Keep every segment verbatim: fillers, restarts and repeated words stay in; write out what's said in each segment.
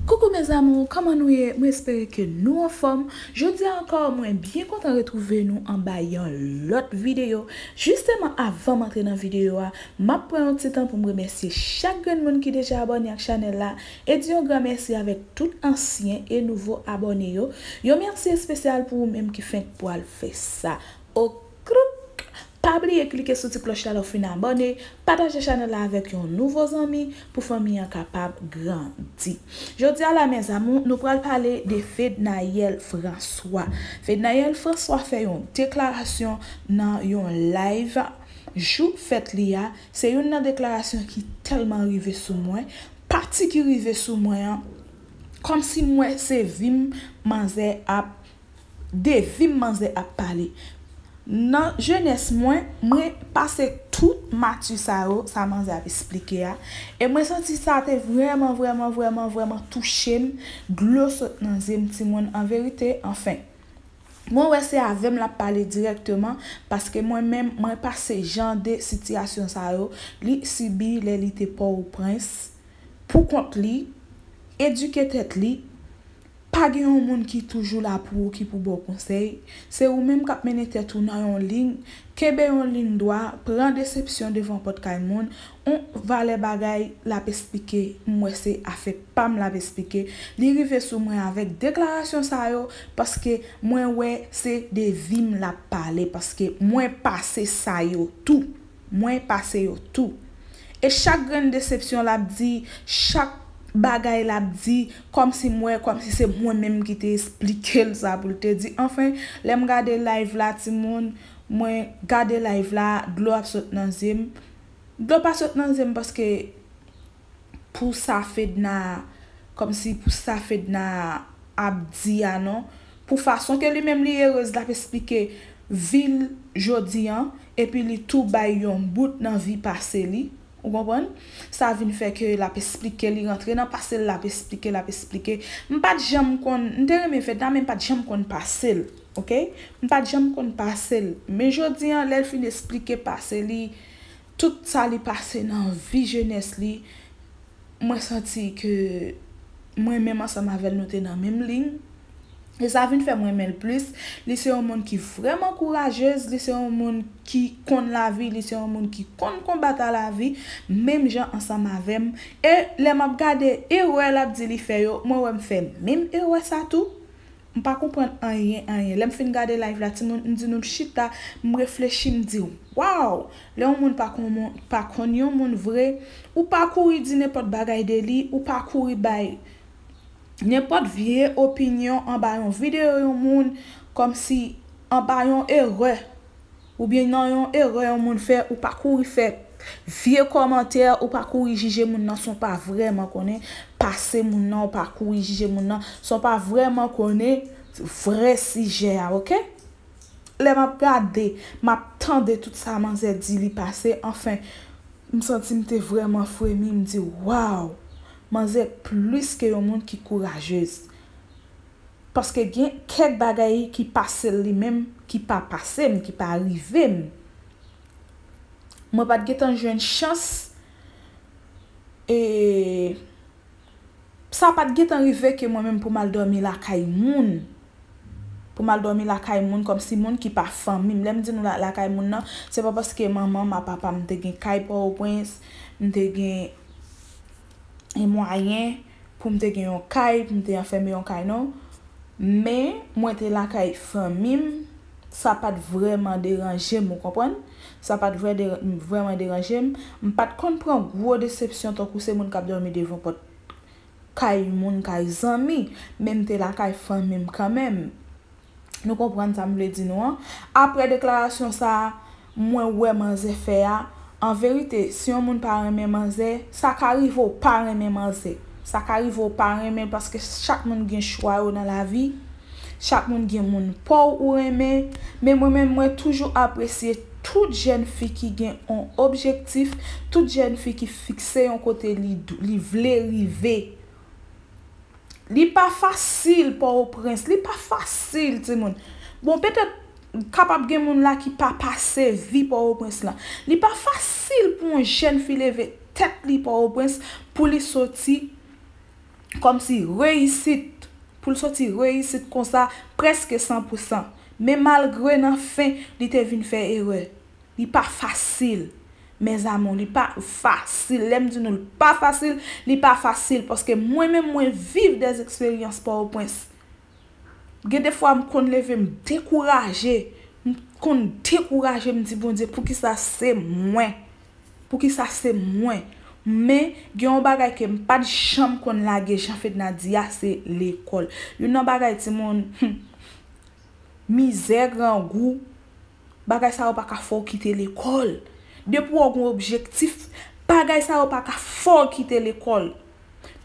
Koukou mes amours, kòman nou ye? Mwen espere ke nou anfòm. Jodi a ankò, mwen byen kontan retwouve nou anba yon lòt videyo. Jisteman, avan m antre nan videyo a, m ap pran yon ti tan pou m remèsye chak grenn moun ki deja abòne ak chanèl la e di yon gran mèsi avèk tout ansyen e nouvo abòne yo. Yon mèsi espesyal pou ou menm ki fenk pwal fè sa. Okrouk! Pa bliye klike sou ti klòch la lè w fin abòne, pataje chanèl la avèk yon nouvo zanmi pou fanmi an kapab grandi. Jodi a la mes amours, nou pral pale de Fednaelle François. Fednaelle François fè yon deklarasyon nan yon live jou fèt li a. Se youn nan deklarasyon ki tèlman rive sou mwen, pati ki rive sou mwen an, kòmsi m wè se vi m manzè ap de vi m manzè ap pale. Nan jenès mwen, mwen pase tout mati sa yo, sa manzè ap esplike a. E mwen santi sa te vrèman, vrèman, vrèman, vrèman touche m. Dlo sot nan zye m, timoun, an verite, anfen. Mwen wè se avè m l ap pale dirèkteman, paske mwen menm, mwen pase jan de sitiyasyon sa yo, li sibi lè li te Pòtoprens, pou kont li, edike tèt li, pa gen yon moun ki toujou la pou ou, ki pou ba w konsèy. Se ou menm k ap mennen tèt ou nan yon liy, kenbe yon liy dwa, pran desepsyon devan pòt kay moun, on valè bagay l ap esplike, m wè se afè pa m l ap esplike. Li rive sou mwen avèk deklarasyon sa yo, paske mwen wè se de vi m l ap pale, paske mwen pase sa yo tou. Mwen pase yo tou. E chak grenn desepsyon l ap di, chak bagay l ap di, kòmsi m wè, kòmsi se mwen menm ki te esplike l sa pou l te di. Anfen, lè m gade live la, timoun, mwen gade live la, dlo ap sot nan zye m. Dlo pa sot nan zye m paske pou sa Fedna, kòmsi pou sa Fedna ap di a non. Pou fason ke li menm li erez l ap esplike vi l jodi an, epi li tou bay yon bout nan vi pase li. Ou konprann? Sa vin fè ke l ap esplike, li rantre nan pase l, l ap esplike, l ap esplike. M pa t janm konn, m te renmen Fedna, men m pa t janm konn pase l, oke? M pa t janm konn pase l. Men jodi an, lè l fin esplike pase li, tout sa li pase nan vi jenès li, mwen santi ke mwen menm ansanm avè l, nou te nan menm liy. E sa vin fè m renmen l plis. Li se yon moun ki vrèman kourajez, li se yon moun ki konn lavi, li se yon moun ki konn konbat a lavi, menm jan ansanm avè m. E lè m ap gade erè l ap di li fè yo, mwen wè m fè menm erè sa tou. M pa konprann anyen, anyen. Lè m fin gade live la, timoun, m di nou m chita, m reflechi, m di, waw! Lè yon moun pa konn, pa konn yon moun vre, ou pa kouri di nenpòt bagay de li, ou pa kouri bay nenpòt vye opinyon anba yon videyo yon moun, kòmsi anba yon erè, oubyen nan yon erè yon moun fè, ou pa kouri fè vye kòmantè, ou pa kouri jije moun nan san w pa vrèman konnen pase moun nan, ou pa kouri jije moun nan san w pa vrèman konnen vrè sijè a, oke? Lè m ap gade, m ap tande tout sa manzè di li pase, anfen, m santi m te vrèman fremi, m di, waw, manzè plis ke yon moun ki kourajez. Paske gen kèk bagay ki pase l li menm, ki pa pase m, ki pa rive m. Mwen pa t gentan jwenn chans, e sa pa t gentan rive ke mwen menm pou m al dòmi lakay moun. Pou m al dòmi lakay moun, kòmsi moun ki pa fanmi m. Lè m di nou la, lakay moun nan, se pa paske manman m a papa m te gen kay Pòtoprens, m te gen e mwayen pou m te gen yon kay, pou m te anfème yon kay non. Men, mwen te lakay fanmi m, sa pa t vrèman deranje m, ou konprann? Sa pa t vrè de, vrèman deranje m. M pa t konn pran gwo desepsyon tankou se moun k ap dòmi devan pòt kay moun, kay zanmi, men m te lakay fanmi m kanmenm. Nou konprann sa m vle di nou an? Apre deklarasyon sa a, mwen wè manzè fè a, an verite, si yon moun pa renmen manzè, sa ka rive w pa renmen manzè. Sa ka rive w pa renmen l paske chak moun gen chwa yo nan lavi. Chak moun gen moun pa w ou renmen. Men mwen menm, mwen toujou apresye tout jèn fi ki gen yon objektif, tout jèn fi ki fikse yon kote li, li vle rive. Li pa fasil, Pòtoprens. Li pa fasil, timoun. Bon, petèt, kapab gen moun la ki pa pase vi Pòtoprens lan. Li pa fasil pou yon jèn fi leve tèt li Pòtoprens pou li soti kòmsi reyisit, pou l soti reyisit konsa, prèske san pou san. Men malgre nan fen, li te vin fè erè. Li pa fasil. Mes amours, li pa fasil. Lè m di nou l pa fasil, li pa fasil. Paske mwen menm, mwen viv des eksperyans Pòtoprens. Gen de fwa, m konn leve, m dekouraje. M konn dekouraje, m di, "Bondye, poukisa se mwen? Poukisa se mwen?" Men, gen yon bagay ke m pa t janm konn lage, jan Fedna di a, se lekòl. Youn nan bagay, timoun, hmm, mizè, grangou, bagay sa yo pa ka fè w kite lekòl. Depi w gen objektif, bagay sa yo pa ka fè w kite lekòl.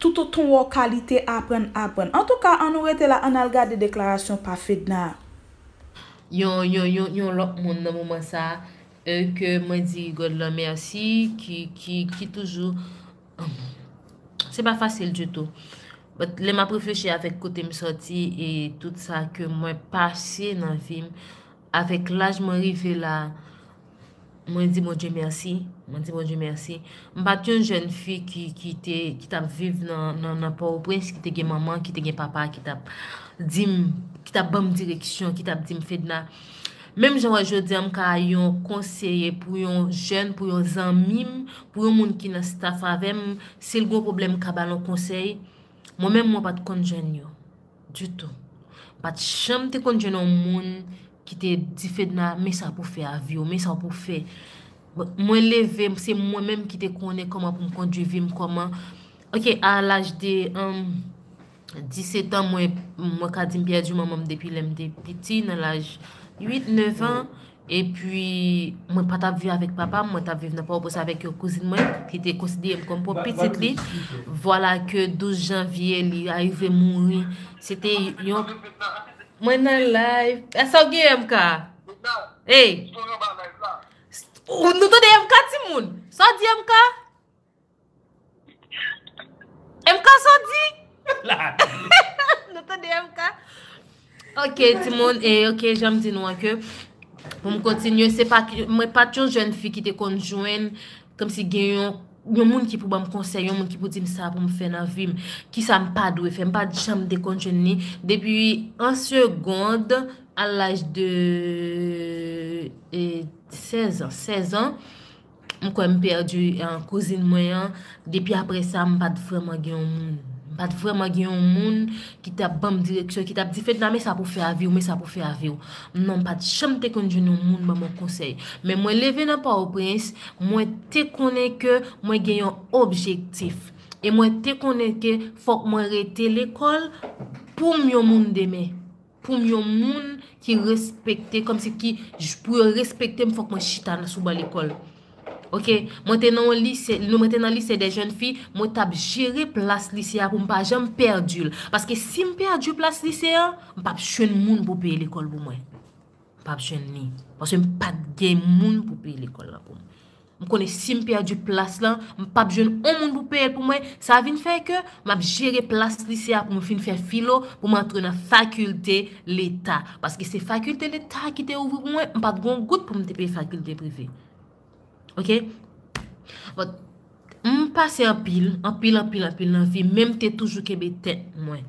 Toutotan w kalite aprann, aprann. Antouka, ann nou rete la, ann al gade deklarasyon pa Fedna a. Yon, yon, yon, yon lòt moun nan moman sa a, e, ke mwen di God lan mèsi, ki, ki, ki toujou, se pa fasil ditou. But lè m ap reflechi avèk kote m sòti e tout sa ke mwen pase nan vi m, avèk laj mwen rive la, mwen di Bondye mèsi. Mwen di Bondye mèsi. M pa t yon jèn fi ki, ki te, ki t ap viv nan, nan, nan Pòtoprens, ki te gen manman, ki te gen papa, ki t ap di m, ki t ap ban m direksyon, ki t ap di m, "Fedna." Menm jan wè jodi a, m ka yon konseye pou yon jèn, pou yon zanmi m, pou yon moun ki nan staff avè m, si l gen yon pwoblèm, m ka ba l yon konsèy. Mwen menm, mwen pa t konn jwenn yo. Ditou. M pa t janm te konn jwenn yon moun ki te di, "Fedna, men sa pou fè a vi w, men sa pou fè." Bon, mwen leve, se mwen menm ki te konnen kòman pou m kondui vi m, kòman. Ok, a laj de, um, disèt an, mwen, mwen ka di m pèdi manman m depi lè m te piti, nan laj uit, nèf an. Epi, mwen pa t ap viv avèk papa m, mwen t ap viv nan Pòtoprens avèk yon kouzin mwen, ki te konsidere m kòm pwòp pitit li. Vwala ke douz janvye, li arive mouri. Se te yon, mwen nan live. Sa w gen, M K? Hey! Ou, nou tande M K, timoun? Sa w di, M K? M K, sa w di? Nou tande M K? Ok, timoun, e ok, jan m di nou an ke, pou m kontinye, se pa ki, mwen pa t yon jèn fi ki te konn jwenn, kòmsi gen yon, yon moun ki pou ban m konsèy, yon moun ki pou di m sa pou m fè nan vi m, kisa m pa dwe fè, m pa t janm te konn jwenn li. Depi an segond, a laj de, e, sèz an, sèz an, m kwè m pèdi, eh, kouzin mwen an. Depi apre sa, m pa t vrèman gen yon moun. M pa t vrèman gen yon moun ki t ap ban m direksyon, ki t ap di, "Fedna, men sa pou fè a vi w, men sa pou fè a vi w." Non, m pa t janm te konn jwenn yon moun ban m yon konsèy. Men mwen leve nan Pòtoprens, mwen te konnen ke mwen gen yon objektif. E mwen te konnen ke fòk mwen rete lekòl pou m yon moun demen. Pou m yon moun ki respekte, kòmsi ki, pou yo respekte m, fòk mwen chita nan sou ban lekòl. Ok, mwen te nan yon lise, nou, mwen te nan lise de jèn fi, mwen t ap jere plas lise a pou m pa janm pèdi l. Paske si m pèdi plas lise a, m p ap jwenn moun pou peye lekòl pou mwen. M p ap jwenn li. Paske m pa t gen moun pou peye lekòl la pou mwen. M konnen si m pèdi plas lan, m p ap jwenn on moun pou peye l pou mwen. Sa vin fè ke m ap jere plas lise a pou m fin fè filo, pou m antre nan fakilte leta. Paske se fakilte leta ki te ouvri pou mwen, m pa t gen yon goud pou m te peye fakilte prive. Ok? But, m pase anpil, anpil, anpil, anpil nan vi, men m te toujou kenbe tèt mwen.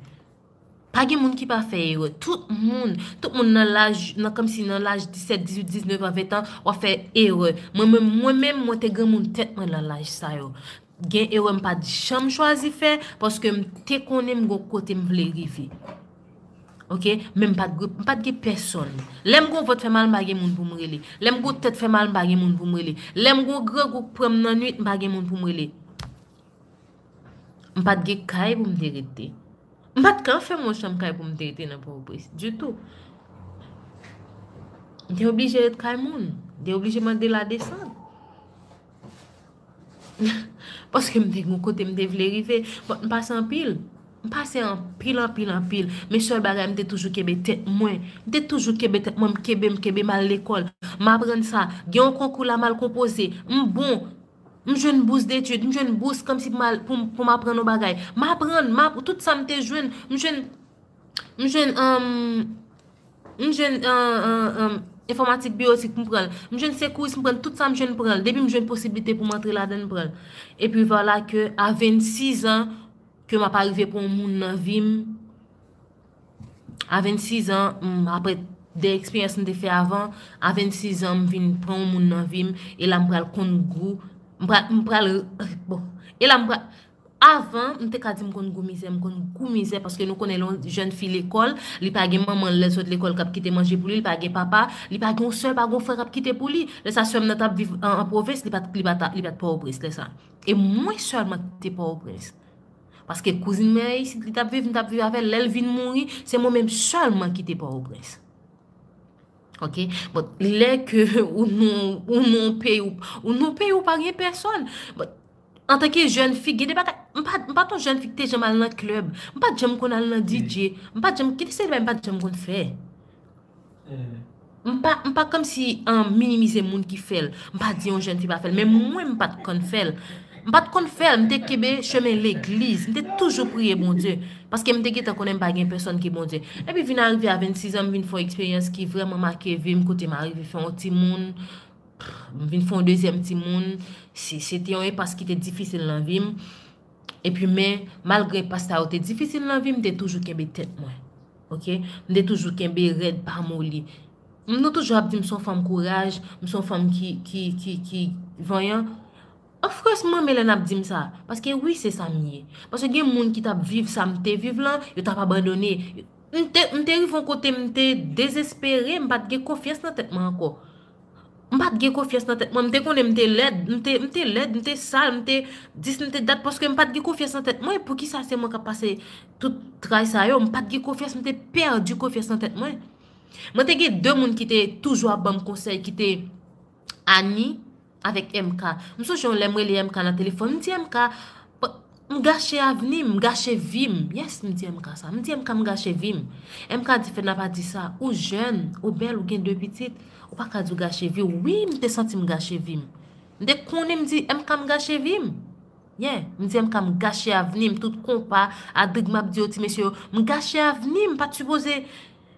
Pa gen moun ki pa fè erè. Tout moun, tout moun nan laj, nan, kòmsi nan laj disèt, dizuit, diznèf an, ven an, w ap fè erè. Mwen menm, mwen menm, mwen te granmoun tèt mwen nan laj sa yo. Gen erè m pa t janm chwazi fè, paske m te konnen m gon kote m vle rive. Ok? Men m pa t, m pa t gen pèsonn. Lè m gon vant fè mal, m pa gen moun pou m rele. Lè m gon tèt fè mal, m pa gen moun pou m rele. Lè m gon grangou k pran m nan nuit, m pa gen moun pou m rele. M pa t gen kay pou m te rete. M pa t ka fè m yon chanm kay pou m te rete nan Pòtoprens ditou. M te oblije ret kay moun. M te oblije mande ladesann. Paske m te gen kote m te vle rive. Bon, m pase anpil. M pase anpil, anpil, anpil. Men sèl bagay, m te toujou kenbe tèt mwen. M te toujou kenbe tèt mwen, m kenbe, m kenbe, m al lekòl. M aprann sa. Gen yon konkou la, m al konpoze. M bon. M jwenn bous detid, m jwenn bous kòmsi pou m al, pou m, pou m aprann yon bagay. M aprann, m ap, tout sa m te jwenn, m jwenn, m jwenn, um, m jwenn, uh, uh, um, enfòmatik biyotik, m pran l. M jwenn sekouris, m pran l. Tout sa m jwenn, m pran l. Depi m jwenn posiblite pou m antre ladan l, m pran l. Epi vwala ke a vennsis an, ke m ap arive pran yon moun nan vi m. A vennsis an, m, apre de eksperyans m te fè avan, a vennsis an, m vin pran yon moun nan vi m, e la m pral konn gou, m pral, m pral, bon, e la m pral, avan, m te ka di m konn gou mizè, m konn gou mizè, paske nou konnen lè yon jèn fi lekòl, li pa gen manman l lè l sot lekòl k ap kite manje pou li, li pa gen papa, li pa gen yon sè, pa gen yon frè k ap kite pou li. Lè sa, sè m nan t ap viv an, an pwovens, li pa t, li pa t, li pa t Pòtoprens lè sa. E mwen sèlman ki te Pòtoprens. Paske kouzin mwen isit, li t ap viv, m t ap viv avè l. Lè l vin mouri, se mwen menm sèlman ki te Pòtoprens. Ok? Bon, lè ke ou nan, ou nan peyi, ou, ou nan peyi, ou pa gen pèsòn. Bon, antanke jèn fi, gen de bagay, m pa, m pa t yon jèn fi ki te janm al nan klèb. M pa t janm konn al nan D J. M pa t janm, kite se bagay m pa t janm konn fè. M pa, m pa kòmsi an minimize moun ki fè l. M pa di yon jèn fi pa fè l, men mwen m pa t konn fè l. M pa t konn fè l, m te kenbe chemen legliz. M te toujou priye Bondye. Paske m te gentan konnen m pa gen pèsòn ke Bondye. Epi vin arive a vennsis an, m vin fè yon eksperyans ki vrèman make vi m, kote m arive fè yon timoun. M vin fè yon dezyèm timoun. Se, se te yon enpas ki te difisil nan vi m. Epi men, malgre enpas sa yo te difisil nan vi m, m te toujou kenbe tèt mwen. Ok? M te toujou kenbe rèd, pa moli. M nou toujou ap di m se yon fanm kouraj, m se yon fanm ki, ki, ki, ki vanyan. Of course, m renmen lè n ap di m sa. Paske wi, se sa m ye. Paske gen moun ki t ap viv sa m te viv lan, yo t ap abandone. M te, m te rive yon kote, m te dezespere, m pa t gen konfyans nan tèt mwen ankò. M pa t gen konfyans nan tèt mwen. M te konnen m te lèd, m te, m te lèd, m te sal, m te dis, m te dat, paske m pa t gen konfyans nan tèt mwen. Poukisa se mwen k ap pase tout tray sa yo? M pa t gen konfyans, m te pèdi konfyans nan tèt mwen. Mwen te gen de moun ki te toujou ap ban m konsèy, ki te Annie avèk M K. M sonje yon lè m rele M K nan telefòn, m di M K, "M gache avni m, m gache vi m." Yes, m di M K sa. M di M K, "M gache vi m." M K di, "Fedna, pa di sa. Ou jèn, ou bèl, ou gen de pitit. Ou pa ka di w gache vi w." Wi, m te santi m gache vi m. M te konnen m di M K, "M gache vi m." Yeah, m di M K, "M gache avni m." Tout konpa, adrig m ap di yo, ti mesye yo, "M gache avni m, m pa t sipoze,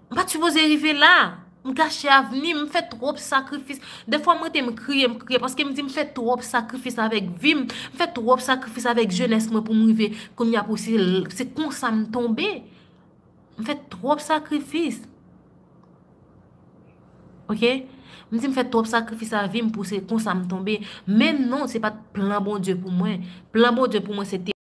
m pa t sipoze rive la." M gache avni m, m fè twòp sakrifis. Defwa m rete m kriye, m kriye, paske m di m fè twòp sakrifis avèk vi m, m fè twòp sakrifis avèk jenès mwen pou m rive kounye a pou se, se konsa m tonbe. M fè twòp sakrifis. Ok? M di m fè twòp sakrifis a vi m pou se konsa m tonbe. Men non, se pa t plan Bondye pou mwen. Plan Bondye pou mwen se te